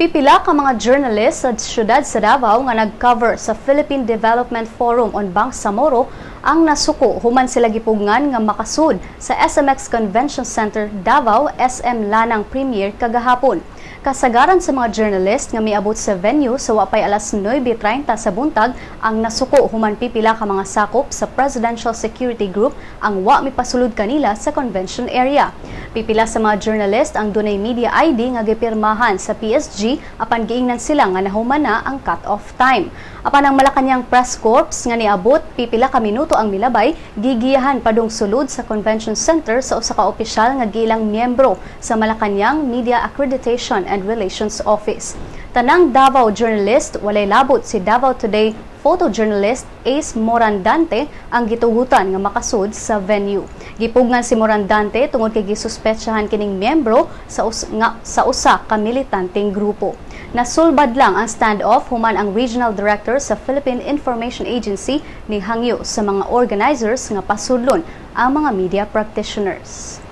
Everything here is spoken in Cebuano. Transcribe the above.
Pipila ka mga journalist sa siyudad sa Davao nga nag-cover sa Philippine Development Forum on Bangsamoro ang nasuko human sila gipugngan nga makasud sa SMX Convention Center Davao SM Lanang Premier kagahapon. Kasagaran sa mga journalist nga miabot sa venue sa wapay alas 9:30 sa buntag ang nasuko human pipila ka mga sakop sa Presidential Security Group ang wa mipasulod kanila sa convention area. Pipila sa mga journalist ang dunay media ID nga gipirmahan sa PSG, apan giingnan sila nga nahuman na ang cut-off time. Apan ang Malacañang Press Corps nga niabot pipila ka minuto ang milabay, gigiyahan padung sulod sa convention center sa usa ka opisyal nga gilang miyembro sa Malacañang Media Accreditation and Relations Office. Tanang Davao journalist, walay labot si Davao Today photojournalist Ace Morandante, ang gitugutan nga makasud sa venue. Gipugngan si Morandante tungod kay gisuspetsahan kining miyembro sa usa ka militanteng grupo. Nasulbad lang ang standoff human ang regional director sa Philippine Information Agency ni hangyo sa mga organizers nga pasudlon ang mga media practitioners.